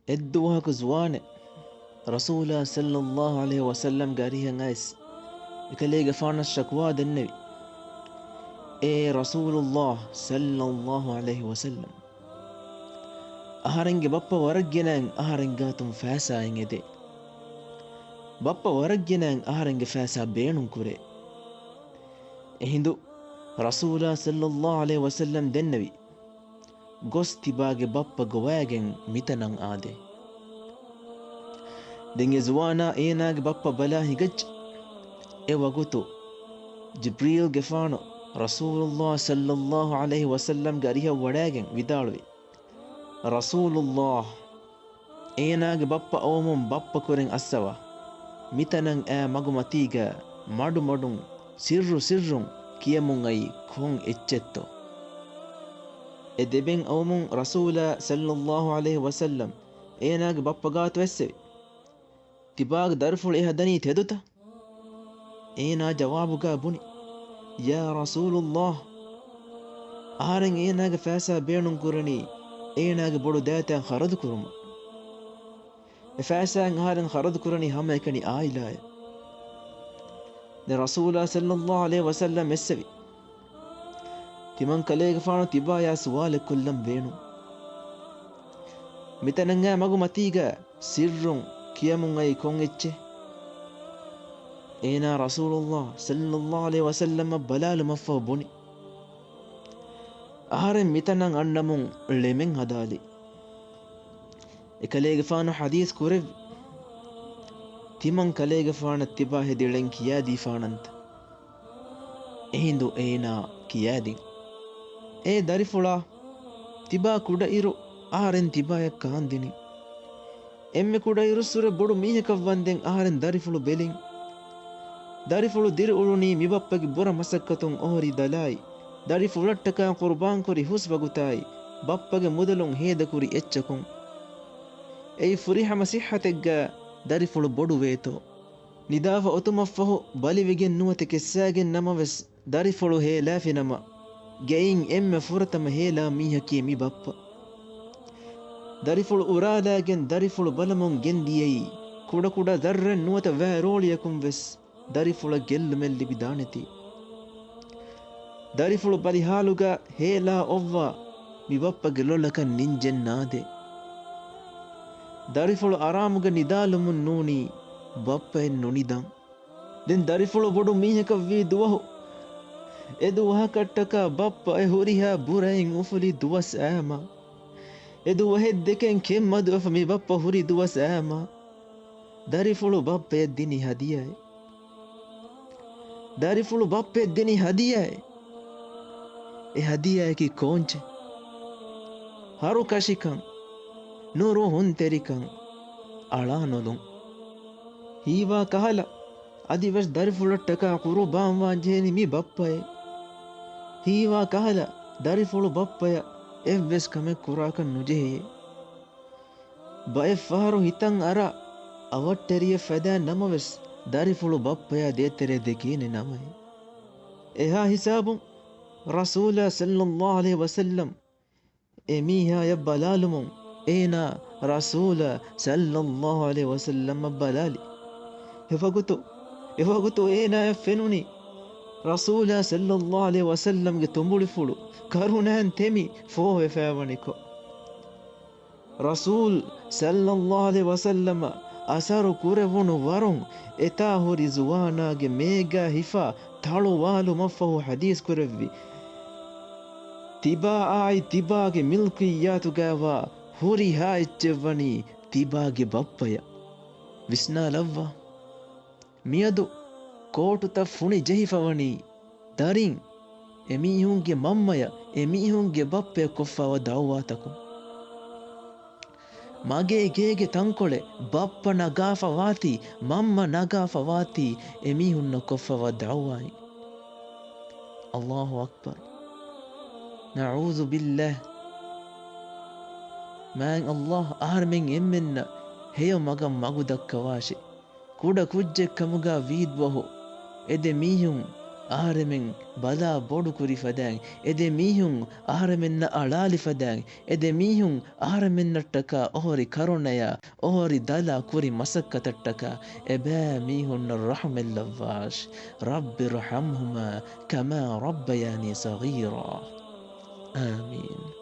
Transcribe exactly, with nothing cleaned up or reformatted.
އެއްދުވަހަކު ޒުވާނެއް ރަސޫލާ ޞައްލައްލާހު ޢަލައިހި ވަސައްލަމްގެ އަރިހަށް އައިސް، އެކަލޭގެފާނަށް ޝަކުވާ ދެންނެވި. އޭ ރަސޫލުއްލާހް ޞައްލައްލާހު ޢަލައިހި ވަސައްލަމް، އަހަރެންގެ ބައްޕަ ވަރަށް ގިނައިން އަހަރެން ގާތުން ފައިސާއެއް އެދޭ. ބައްޕަ ވަރަށް ގިނައިން އަހަރެންގެ ފައިސާ ބޭނުން ކުރޭ. އެހިނދު ރަސޫލާ ޞައްލައްލާހު ޢަލައިހި ވަސައްލަމް ދެންނެވި. ގޮސް ތިބާގެ ބައްޕަ ގޮވައިގެން މިތަނަށް އާދޭ. ދެން އެ ޒުވާނާ އޭނާގެ ބައްޕަ ބަލާ ހިނގައްޖެ. އެ ވަގުތު ޖިބްރީލްގެފާނު ރަސޫލުއްލާހް ޞައްލައްލާހު ޢަލައިހި ވަސައްލަމްގެ އަރިހަށް ވަޑައިގެން ވިދާޅުވި، ރަސޫލުއްލާހް، އޭނާގެ ބައްޕަ އައުމުން ބައްޕަ ކުރިން އައްސަވާ. މިތަނަށް އާ މަގުމަތީގަ މަޑުމަޑުން ސިއްރު ސިއްރުން ކިޔަމުން އައީ ކޮން އެއްޗެއްތޯ؟ އެ ދެބެން އައުމުން ރަސޫލާ ޞައްލައްލާހު ޢަލައިހި ވަސައްލަމް އޭނާގެ ބައްޕަ ގާތު އެއްސެވި. ތިބާގެ ދަރިފުޅު އެ ހަދަނީ ތެދުތަ؟ އޭނާ ޖަވާބުގަ ބުނި، ޔާ ރަސޫލުއްލާހް، އަހަރެން އޭނާގެ ފައިސާ ބޭނުން ކުރަނީ އޭނާގެ ބޮޑު ދައިތައް ޚަރަދު ކުރުމަށް. އެ ފައިސާއިން އަހަރެން ޚަރަދު ކުރަނީ ހަމައެކަނި އާއިލާއެއް. ދެން ރަސޫލާ ޞައްލައްލާހު ޢަލައިހި ވަސައްލަމް އެއްސެވި، ތިމަން ކަލޭގެފާނު ތިބާޔާ ސުވާލެއް ކޮށްލަން ބޭނުން. މިތަނަށް އާ މަގުމަތީގަ ސިއްރުން ކިޔަމުން އައީ ކޮން އެއްޗެއް؟ އޭނާ ރަސޫލުއްލާހް ޞައްލައްލާހު ޢަލައިހި ވަސައްލަމަށް ބަލާލުމަށްފަހު ބުނި، އަހަރެން މިތަނަށް އަންނަމުން ޅެމެއް ހަދާލި. އެކަލޭގެފާނު ޙަދީޘް ކުރެއްވި، ތިމަން ކަލޭގެފާނަށް ތިބާ ހެދި ޅެން ކިޔާދީފާނަންތަ؟ އެހިނދު އޭނާ ކިޔާދިން. އޭ ދަރިފުޅާ، ތިބާ ކުޑައިރު އަހަރެން ތިބާޔަށް ކާންދިނި. އެންމެ ކުޑައިރުއްސުރެ ބޮޑު މީހަކަށް ވަންދެން އަހަރެން ދަރިފުޅު ބެލިން. ދަރިފުޅު ދިރިއުޅުނީ މިބައްޕަގެ ބުރަ މަސައްކަތުން އޮހޮރި ދަލާއި، ދަރިފުޅަށްޓަކާ ޤުރުބާންކުރި ހުސް ވަގުތާއި، ބައްޕަގެ މުދަލުން ހޭދަކުރި އެއްޗަކުން. އެއީ ފުރިހަމަ ޞިއްޙަތެއްގަ ދަރިފުޅު ބޮޑުވޭތޯ؟ ނިދާފަ އޮތުމަށްފަހު ބަލިވެގެން ނުވަތަ ކެއްސާގެން ނަމަވެސް، ދަރިފުޅު ހޭލާފިނަމަ، ގެއިން އެންމެ ފުރަތަމަ ހޭލާ މީހަކީ މި ބައްޕަ. ދަރިފުޅު އުރާލާގެން ދަރިފުޅު ބަލަމުން ގެންދިޔައީ، ކުޑަކުޑަ ޒައްރެއް ނުވަތަ ވައިރޯޅިއަކުން ވެސް ދަރިފުޅަށް ގެއްލުމެއް ލިބިދާނެތީ. ދަރިފުޅު ބަލި ހާލުގަ ހޭލާ އޮއްވާ މި ބައްޕަގެ ލޮލަކަށް ނިންޖެއް ނާދޭ. ދަރިފުޅު އަރާމުގަ ނިދާލުމުން ނޫނީ ބައްޕައެއް ނުނިދަން. ދެން ދަރިފުޅު ބޮޑު މީހަކަށް ވީ ދުވަހު، އެ ދުވަހަކަށްޓަކާ ބައްޕަ އެ ހުރިހާ ބުރައިން އުފުލި ދުވަސް އައިމަ، އެ ދުވަހެއް ދެކެން ކެތްމަދުވެފަ މި ބައްޕަ ހުރި ދުވަސް އައިމަ، ދަރިފުޅު ބައްޕަޔަށް ދިނި ހަދިޔާއެއް. ދަރިފުޅު ބައްޕަޔަށް ދިނި ހަދިޔާއެއް. އެ ހަދިޔާއަކީ ކޯންޗެއް؟ ހަރުކަށިކަން، ނުރުހުންތެރިކަން، އަޅާނުލުން. ހީވާ ކަހަލަ، އަދިވެސް ދަރިފުޅަށްޓަކާ ޤުރުބާންވާން ޖެހެނީ މި ބައްޕައޭ. ހީވާ ކަހަލަ، ދަރިފުޅު ބައްޕަޔަށް އެއްވެސް ކަމެއް ކުރާކަށް ނުޖެހެޔޭ. ބައެއްފަހަރު ހިތަށް އަރާ، އަވަށްޓެރިއެއް ފަދައިން ނަމަވެސް، ދަރިފުޅު ބައްޕަޔާ ދޭތެރޭ ދެކޭނެ ނަމައޭ. އެހާ ހިސާބުން، ރަސޫލާ ޞައްލައްލާހު ޢަލައިހި ވަސައްލަމް އެމީހާޔަށް ބަލާލުމުން، އޭނާ ރަސޫލާ ޞައްލައްލާހު ޢަލައިހި ވަސައްލަމަށް ބަލާލި. އެވަގުތު، އެވަގުތު އޭނާޔަށް ފެނުނީ، ރަސޫލާ ޞައްލައްލާހު ޢަލައިހި ވަސައްލަމްގެ ތުނބުޅިފުޅު ކަރުނައިން ތެމި ފޯވެފައިވަނިކޮށް. ރަސޫލް ޞައްލައްލާހު ޢަލައިހި ވަސައްލަމަށް އަސަރު ކުރެވުނު ވަރުން އެތާ ހުރި ޒުވާނާގެ މޭގާ ހިފާ ތަޅުވާލުމަށްފަހު ޙަދީޘް ކުރެއްވި. ތިބާއާއި ތިބާގެ މިލްކިއްޔާތުގައިވާ ހުރިހާ އެއްޗެއްވަނީ ތިބާގެ ބައްޕަޔަށް. ވިސްނާލައްވާ. މިއަދު ކޯޓުތައް ފުނި ޖެހިފަވަނީ ދަރިން އެމީހުންގެ މަންމަޔަށް އެމީހުންގެ ބައްޕަޔަށް ކޮށްފަވާ ދަޢުވާތަކުން. މަގޭ ގޭގެ ތަންކޮޅެއް ބައްޕަ ނަގާފަވާތީ، މަންމަ ނަގާފަވާތީ އެމީހުންނަށް ކޮށްފަވާ ދަޢުވާއިން. އައްލާހު އަކްބަރު. ނަޢޫޛު ބިއްލާހް. މާތް އައްލާހް އަހަރެމެން އެންމެންނަށް ހެޔޮ މަގަށް މަގު ދައްކަވާށި. ކުޑަ ކުއްޖެއް ކަމުގަ ވީދުވަހު އެ ދެ މީހުން އަހަރެމެން ބަލާ ބޮޑު ކުރި ފަދައިން، އެ ދެ މީހުން އަހަރެމެންނަށް އަޅާލި ފަދައިން، އެ ދެ މީހުން އަހަރެމެންނަށްޓަކާ އޮހޮރި ކަރުނަޔާ އޮހޮރި ދަލާ ކުރި މަސައްކަތަށްޓަކާ އެބައިމީހުންނަށް ރަޙުމެއްލައްވާށި. رب ارحمهما كما ربياني صغيرا. އާމީން.